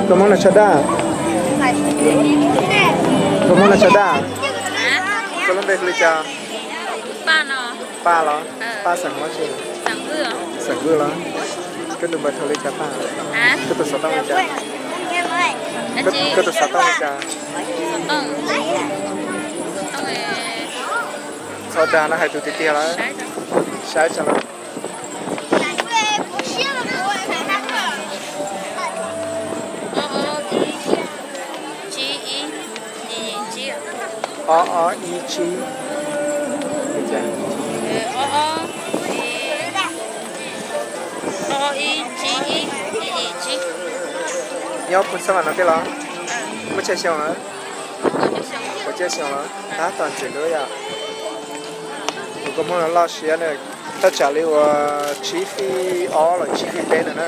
Koj Hmoob no tshaj daj. Koj Hmoob no tshaj daj. Koj lub npe hu li cas? Paj los? Paj xeem Hmoob tsi? Xeem Vwj los? Koj tus npe hu li cas Paj? Koj tus xov tooj li cas? Koj tus xov tooj li cas? Txhob dag no, hais tus tiag tiag lawm. Saib tso. Ob ob ib tsib. Nyob puag xab vam no tiag los? Muaj tsawg xyoo lawm? Kaum tsib xyoo los? Tab tom ntxim hlub yom. Tus koj Hmoob no loj siab na, thaj tsam li uas tsib feet ob los tsib feet peb no na.